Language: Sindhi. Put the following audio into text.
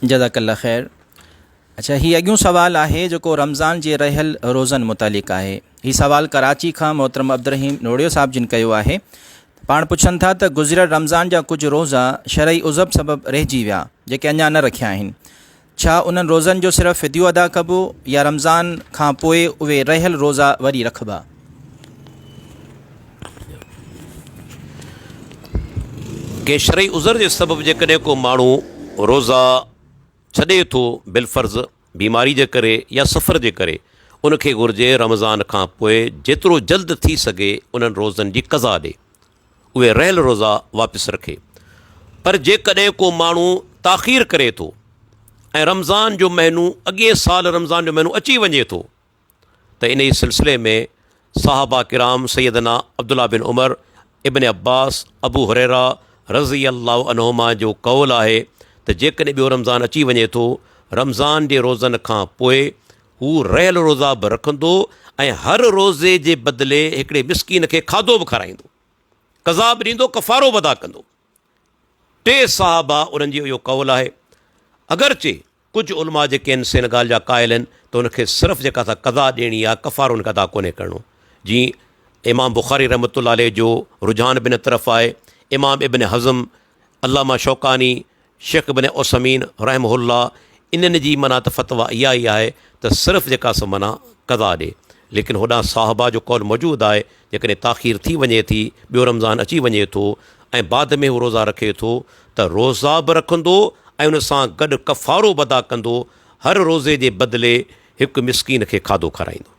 جزاڪ الله خير. اڇا هي اڳيون سوال آهي جيڪو رمضان جي رهيل روزن متعلق آهي. هي سوال ڪراچي کان محترم عبدالرحيم نوڙيو صاحب جن ڪيو آهي. پاڻ پڇن ٿا ته گذريل رمضان جا ڪجهه روزا شرعي عذب سبب رهجي ويا جيڪي اڃا نه رکيا آهن. ڇا انهن روزن جو صرف فديو ادا ڪبو يا رمضان کان پوء اهي رهيل روزا وري رکبا؟ ڪنهن شرعي عذر جي سبب جيڪڏهن ڪو ماڻهو روزا ڇڏي ٿو بالفرض بيماري جي ڪري يا سفر جي ڪري ان کي گهرجي رمضان کان پوء جيترو جلد ٿي سگهي انهن روزن جي قضا ڏي اهي رهيل روزا واپس رکي پر جيڪڏهن ڪو ماڻهو تاخير ڪري ٿو ۽ رمضان جو مهينو اڳئين سال رمضان جو مهينو اچي وڃي ٿو ته انهي سلسلي ۾ صحابه ڪرام سيدنا عبدالله بن عمر، ابن عباس، ابو هريره رضي الله عنهما جو قول آهي ته جيڪڏهن ٻيو رمضان اچي وڃي ٿو رمضان جي روزن کان پوء هو رهيل روزا به رکندو ۽ هر روزي جي بدلي هڪڙي مسڪين کي کاڌو به کارائيندو، قضا به ڏيندو، ڪفارو به ادا ڪندو. ٽي صحابه انهن جي اهو قول آهي. اگرچه ڪجهه علماء جيڪي آهن سي ان ڳالهه جا قائل آهن ته ان کي صرف جيڪا سا قضا ڏيڻي آهي ڪفارو ان کي ادا ڪونهي ڪرڻو جيئن امام بخاري رحمة الله عليه جو رجحان به ان طرف آهي امام ابن حزم علامه شوڪاني شيخ ابن عثمين رحمه الله انهن جي معنيٰ ته فتويٰ اها ئي آهي ته صرف جيڪا سو معنيٰ قضا ڏي ليڪن هوڏانهن صحابه جو قول موجود آهي جيڪڏهن تاخير ٿي وڃي ٿي ٻيو رمضان اچي وڃي ٿو ۽ بعد ۾ هو روزا رکي ٿو ته روزا به رکندو ۽ ان سان گڏ ڪفارو به ادا ڪندو، هر روزي جي بدلي هڪ مسڪين کي کاڌو کارائيندو.